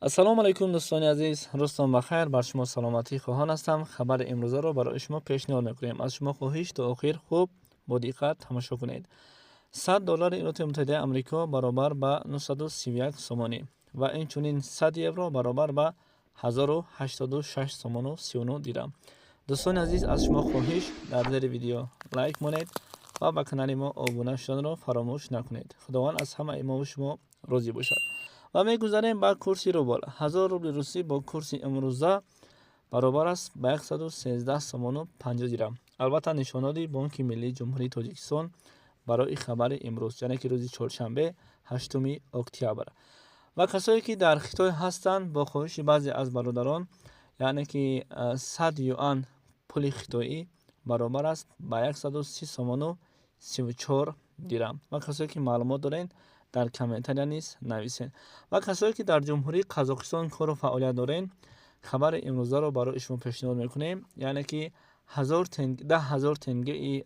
Ассалому алайкум, дӯстони азиз, рӯзтон бахайр, бар шумо саломатӣ хоҳон ҳастам. Хабари имрӯзаро барои шумо пешниҳод мекунем. Аз шумо хоҳиш, то охир хуб бо диққат тамошо кунед. 100 доллари Иёлоти Муттаҳидаи Амрико баробар ба 931 сомонӣ ва инчунин 100 евро баробар ба 1086 сомону 39 дирам. Дӯстони азиз, аз шумо хоҳиш, дар зери видео лайк монед ва ба канали мо обуна шуданро фаромӯш накунед. Худованд аз ҳамаи мову шумо розӣ бошад. Ва мегузарем ба курси рубл. 1000 рубли русӣ бо курси имрӯза баробар аст ба 113 сомону 50 дирам. Албатта, нишондоди Бонки Миллии Ҷумҳурии Тоҷикистон барои хабари имрӯз, яъне ки рӯзи чоршанбе, 8 октябр. Ва касое ки дар Хитой ҳастанд, бо хоҳиши баъзе аз бародарон, яъне ки 100 юан пули хитоӣ баробар аст ба 130 сомону 34 дирам. Ва касое ки маълумот доред, дар комментария низ нависед. Ва касое ки дар Ҷумҳурии Қазоқистон кору фаъолият доред, хабари имрӯзаро барои шумо пешниҳод мекунем, яъне ки 10 000 тенгеи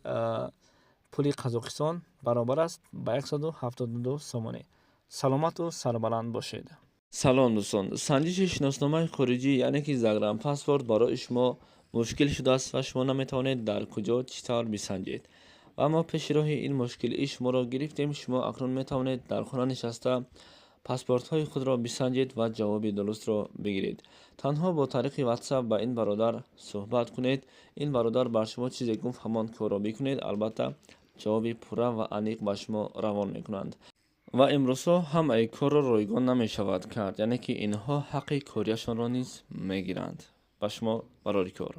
пули Қазоқистон баробар аст ба 172 сомонӣ. Саломату сарбаланд бошед. Салом, дӯстон! Санҷиши шиносномаи хориҷӣ, яъне ки загранпаспорт, барои шумо мушкил шудааст ва шумо наметавонед дар куҷо, чӣ тавр бисанҷед. Ва мо пеши роҳи ин мушкилии шуморо гирифтем. Шумо акнун метавонед дар хона нишаста паспортҳои худро бисанҷед ва ҷавоби дурустро бигиред. Танҳо бо тариқи WhatsApp ба ин бародар суҳбат кунед. Ин бародар бар шумо чизе гуфт, ҳамон корро бикунед. Албатта, ҷавоби пурра ва аниқ ба шумо равон мекунанд. Ва имрӯзҳо ҳамаи корро ройгон намешавад кард, яъне ки инҳо ҳаққи корияшонро низ мегиранд. Ба шумо барори кор.